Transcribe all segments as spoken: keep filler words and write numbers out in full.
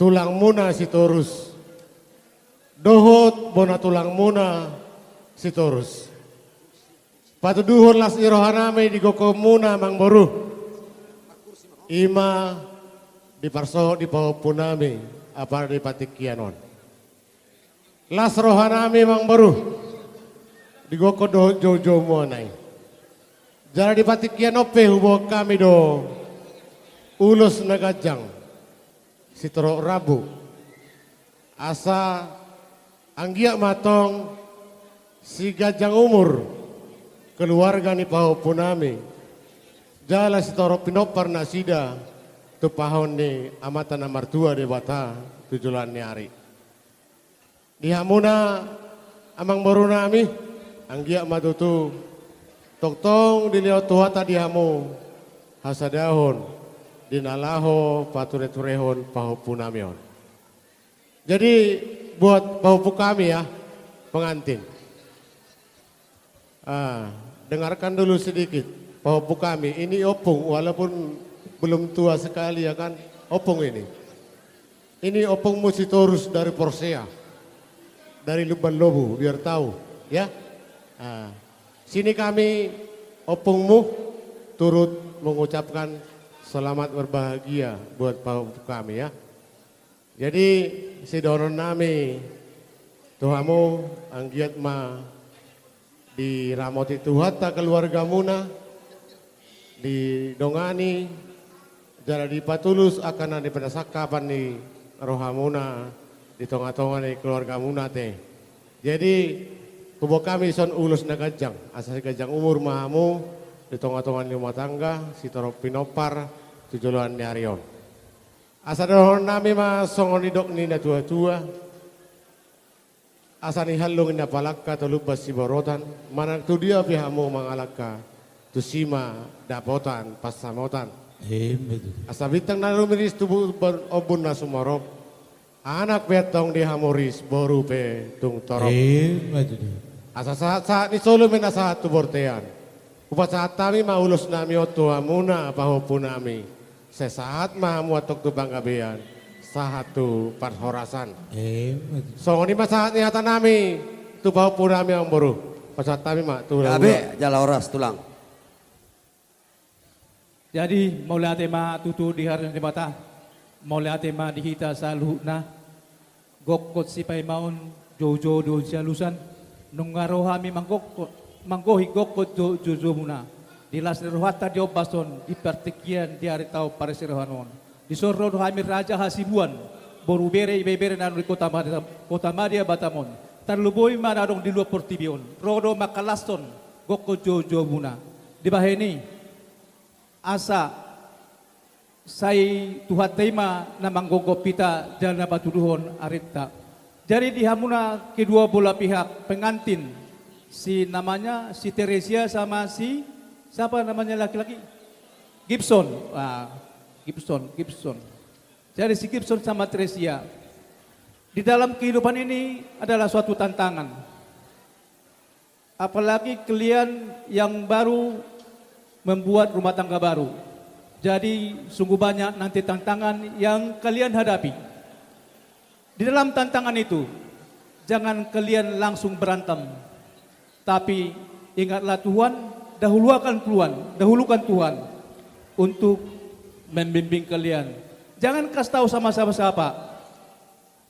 tulangmuna Sitorus dohot bona tulangmuna Sitorus. Patuduhon las ni rohanami di gokhonmuna, amangboru, i ma diparsohot di pahompunami apala di partingkian on. Las rohanami, amangboru, di gokhon dohot joujoumu on i. Jala di partingkian on pe huboan hami do ulos na ganjang sitorop rambu, asa anggiat ma antong siganjang umur keluarga ni pahompunami jala sitorop pinompar nasida tumpahon ni Amanta na martua Debata tu joloan ni ari. Di hamuna, amangborunami, anggiat ma tutu tongtong dilehon Tuhanta di hamu hasadaon di na laho patureturehon pahompunami on. Jadi, buat pahompu kami ya, pengantin. Ah, dengarkan dulu sedikit, pahompu kami. Ini ompung, walaupun belum tua sekali ya kan, ompung ini. Ini ompungmu Sitorus dari Porsea, dari Lumban Lobu, biar tahu, ya. Ah, sini kami, ompungmu, turut mengucapkan selamat berbahagia buat pahompu kami ya. Jadi, sidohononnami tu hamu, anggiat ma diramoti Tuhanta keluargamuna, didongani jala dipatulus angka na pinasangkapan ni rohamuna di tongatonga ni keluargamuna te. Jadi, huboan hami dison ulos na ganjang, asa siganjang umur ma hamu di tongatonga ni rumah tangga, sitorop pinompar tu joloan ni ari on. Asa dohononnami ma songon nidok ni natuatua: Asa nihallung i na palangka, tolumban siborotan, manang tu dia pe hamu mangalangka, tusi ma dapotan pansamotan. Ima tutu. Asa bintang na rumiris tu bu-, bar-, ombun na sumorop, anak pe antong di hamu ris, boru pe tung torop. Ima tutu. Asa sahatsahat ni solu ma na sahat tu bontean. Hupasahat hami ma ulosnami on tu hamuna pahompunami. Sai sahat ma hamu antong tu panggabean, sahat tu parhorasan. Ima tutu. Songon i ma sahat ni hatanami tu pahompunami, amangboru. Pasahat hami ma tu hula-hula. Gabe jala horas, tulang. Jadi, mauliate ma tutu di harajaon ni Debata, mauliate ma di hita saluhutna. Gokhon sipaimaon, joujou do sialusan, nunga ro hami manggokhon, manggohi gokhon jou-, joujoumuna. Di las ni rohanta di ombas on, di partingkian di ari taon parsirohaon on. Dison ro do hami Raja Hasibuan, boru bere, ibebere na adong di kota Madya, kota Madya Batam on. Tarlumobi ma na adong di luat portibi on. Ro do mangkalashon gokhon joujoumuna. Dibahen i, asa sai Tuhanta i ma na manggomgom hita jala na patuduhon arinta. Jadi di hamuna kedua belah pihak pengantin, si namanya si Teresia sama si, siapa namanya laki-laki? Gibson. Ah, Gibson, Gibson. Jadi si Gibson sama Teresia, di dalam kehidupan ini adalah suatu tantangan. Apalagi kalian yang baru membuat rumah tangga baru. Jadi, sungguh banyak nanti tantangan yang kalian hadapi. Di dalam tantangan itu, jangan kalian langsung berantem. Tapi, ingatlah Tuhan, dahulukan Tuhan, dahulukan Tuhan untuk membimbing kalian. Jangan kasih tahu sama siapa-siapa.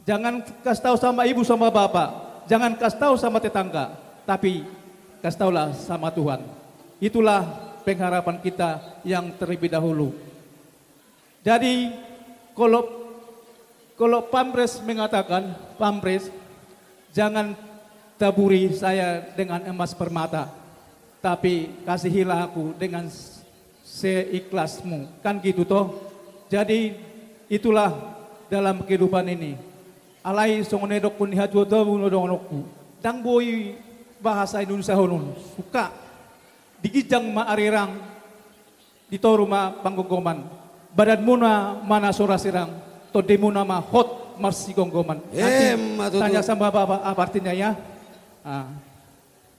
Jangan kasih tahu sama ibu sama bapak, jangan kasih tahu sama tetangga, tapi kasih tahulah sama Tuhan. Itulah pengharapan kita yang terlebih dahulu. Jadi, kalau, kalau pamres mengatakan, pamres, jangan taburi saya dengan emas permata, tapi kasihilah aku dengan seikhlasmu. Kan gitu toh? Jadi, itulah dalam kehidupan ini. Alai songon na nidokkon ni hatuatuamu dohononku, ndang boi bahasa Indonesiahon on, suka. Di ginjang ma arirang, di toru ma panggomgoman. Badanmuna ma na so ra sirang, tondimuna ma hot marsigomgoman. Nanti tanya sama bapak apa artinya ya. Ah.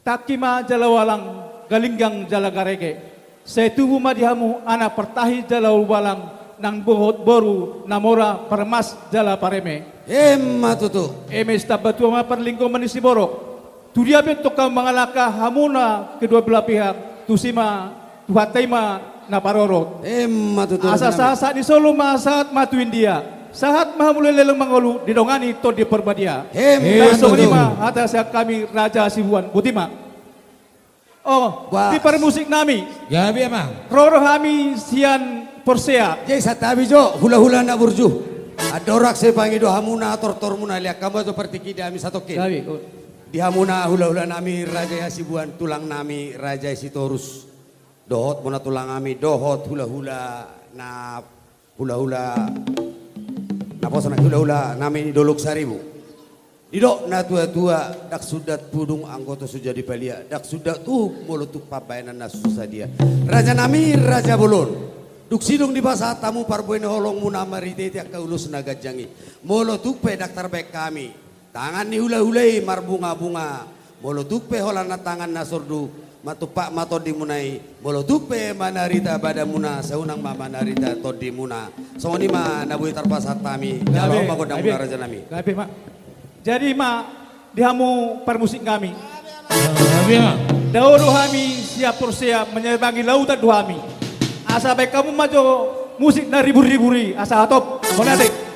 Tangki ma jala ualang, galinggang jala garege. Sai tubu ma di hamu anak partahi jala ubalang, nang dohot boru na mora parmas jala pareme. Emma tutu. Eme sitamba tua ma parlinggoman ni siborok. Tu dia pe tongka mangalangka hamuna kedua belah pihak, tusi ma Tuhanta i ma na parorot. Emma tutu. Asa sahat-sahat ni solu ma sahat ma tu India. Sahat ma hamu leleng mangolu didongani Tondi Parbadia. Emma tutu. Songon i ma hata sian hami Raja Hasibuan. Botima. Oh, di parmusik nami. Gabe ma. Ro do hami sian Porsea. Jadi santabi jo, hula-hula na burju. Andorang sai pangido hamuna tortormuna, lean hamu jo partingki di hami satongkin. Gabe. Di hamuna hula-hula nami Raja Hasibuan, tulang nami Raja Sitorus. Dohot bona tulang nami, dohot hula-hula na hula-hula, na poso na hula-hula nami Dolok Saribu. Didok na tua-tua, ndang sundat pudung anggo tung so jadi palia, ndang sundat uhum molo tung pambahenan na so sadia. Raja nami, raja bolon. Dung sidung dipasahat hamu parbue ni holongmuna marhite-hite angka ulos na ganjang i. Molo tung pe ndang tarbahen hami tangan ni hula-hula i marbunga-bunga. Molo tung pe holan na tangan na sordu, matumpak ma tondimuna i. Molo tung pe manarita badanmuna, sai unang ma manarita tondimuna. Songon i ma na boi tarpasahat hami. Jalo ma gondangmuna, raja nami. Gabe ma. Jadi ma di hamu parmusik nami. Gabe ma. Dao do hami sian Porsea, manyarbangi lautan do hami. Asa bahen hamu ma jo musik na ribur-ribur i, asa hatop. Mauliate.